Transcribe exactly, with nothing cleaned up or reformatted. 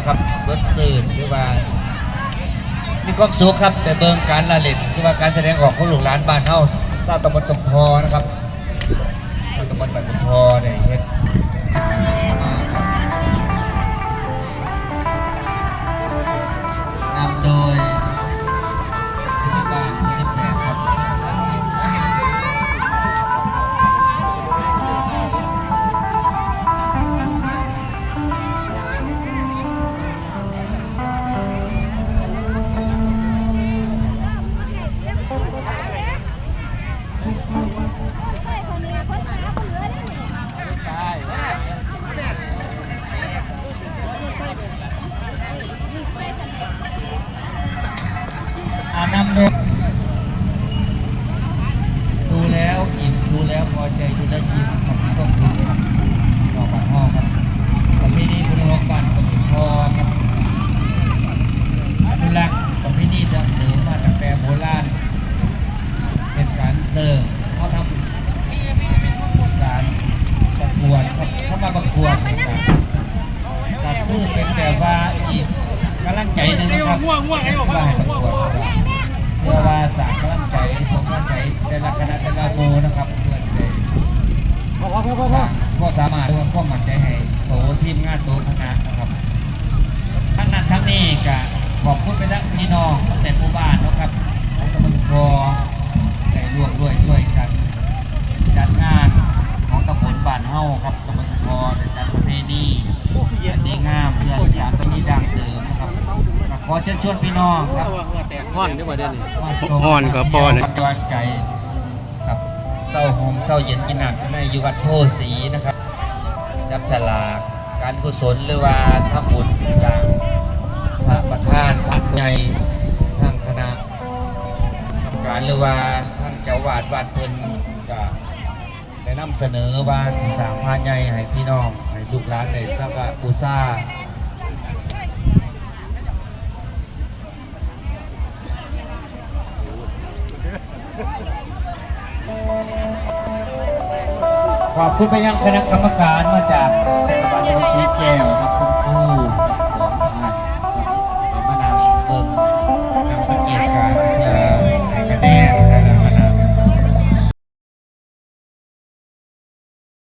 ครับ สดชื่น หรือว่า มีความสุขครับ ได้เบิ่งการละเล่น หรือว่าการแสดงออกของลูกหลานบ้านเฮา ชาวตำบลสมพอนะครับ ชาวตำบลบ้านสมพอได้เฮ็ด นำโดย ผู้ใหญ่บ้านคนที่แปดครับ อ่านำเด้อ ดูแล้วอิ่ม ดูแล้วพอใจ ดูแล้วยิ้มครับ ต้องดูครับ ดอกบานห้องครับ ประเพณีบุญหลวงบ้านกระบุนทองครับ อนุรักษ์ประเพณีดั้งเดิมมาตั้งแต่โบราณ เป็นการเสิร์ฟเขาทำการประกวดครับ เขามาประกวดนะครับ ก็คือเป็นแบบว่าอีกกำลังใจหนึ่งนะครับ ง่วงง่วงไอ้บอกว่า ว่าให้ประกวดครับ เพื่อว่าสร้างกำลังใจของกำลังใจแต่ละคณะแต่ละหมู่นะครับ เพื่อจะได้ พอพอพอพอพอ สร้างความสามารถหรือว่าความมั่นใจให้โตทีมงานโตคณะนะครับ ทั้งนั้นทั้งนี้ก็ขอบคุณไปทั้งพี่น้องตั้งแต่หมู่บ้านเนาะครับ ของตำบลคอได้ร่วมด้วยช่วยกัน จัดงานของตำบลบ้านเฮาครับ ตำบลคอได้จัดประเพณีอันดีงามเพื่อสานประเพณีดั้งเดิมนะครับ ก็ขอเชิญชวนพี่น้องครับ ฮ้อนอยู่บ่เดี๋ยวนี้ มาชม ฮ้อนก็พอเลย กำลังใจครับ เซาโฮมเซาเย็นกินน้ำกินในอยู่วัดโพธิ์ศรีนะครับ จับฉลากการกุศลหรือว่าทำบุญสร้างพระประธานพระใหญ่ ทางคณะกรรมการหรือว่าทางเจ้าอาวาสวัดเพิ่นก็ได้นำเสนอว่าสิสร้างพระใหญ่ให้พี่น้อง ให้ลูกหลานได้สักการะบูชา ขอบคุณไปยังคณะกรรมการมาจากเทศบาลตำบลสีแก้วครับ